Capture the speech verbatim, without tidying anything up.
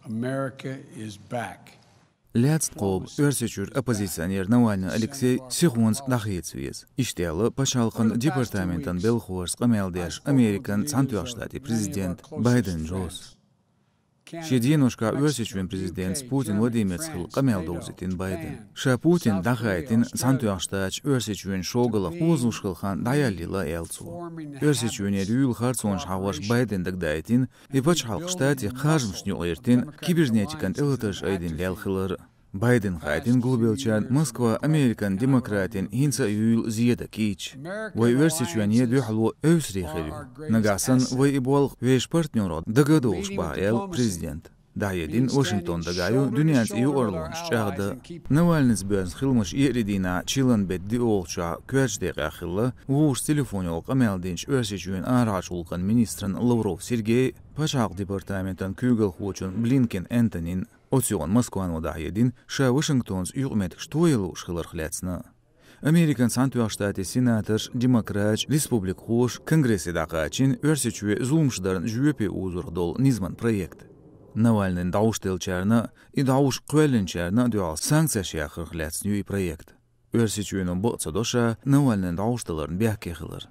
America is back. Лаьцна кхоба Оьрсийчуьра оппозиционер Навальный Алексей сихонца дӀахеца веза. Иштта аьлла пачхьалкхан департаментан белхалошца къамел деш Американ Цхьаьнатоьхначу Штатийн президент Байден Джоза. Шен деношкахь Оьрсийчоьнан президентаца Путин Владимирца хилла къамел довзийтина Байдена. Ша Путин дӀахаийтина Цхьаьнатоьхначу Штаташа Оьрсийчоьнан шогалах озалуш хилла хан дӀаялийла аьлла цо. Оьрсийчоьнера юьйлу харцонаш хьахош Байдена дагадайтина, и пачхьалкх Штатийн харжамашна юкъайиртина, кибернетикан тӀелатарш айдина лелла хилар. Байдена хаийтина гулбеллачарна Москва Американ демократина хӀинца а юьйлу зен дан кийча. Вай Оьрсийчоьнна дуьхьало эвсаре хир ю. Нагахь санна вай и болх вешан партнерах дага а довлуш баккха, аьлла президента. ДӀахьедина Вашингтон дагахь ю дуьненца юкъарлонаш чӀагӀдан. Навальныйца боьзна хиламаш еарин дийнахь чиллан беттан диъолгӀачохь коьртачу декъехь хилла вовшашца телефон йолу къамел динчу Оьрсийчоьнан арахьарчу гӀуллакхийн министран Лавров Сергейн, пачхьалкхан департаментан куьйгалхочун Блинкен Энтонин. Оцу юкъана Москвано дӀахьедина, ша Вашингтонца юкъаметтигаш тоялуш хиларх лаьцна. Американ Цхьаьнатоьхначу Штатийн сенаторш, демократаш, республикхоша Конгрессе дӀакхачийна Оьрсийчоь зуламаш дарна жоьпе озорах долу низаман проект. Навальныйна дӀовш деллачарна а, и дӀовш кхоьллинчарна а дуьхьал санкцеш яхарх лаьцна ю и проект. Оьрсийчоьно бакъ ца до ша Навальныйна дӀовш даларна бехке хилар.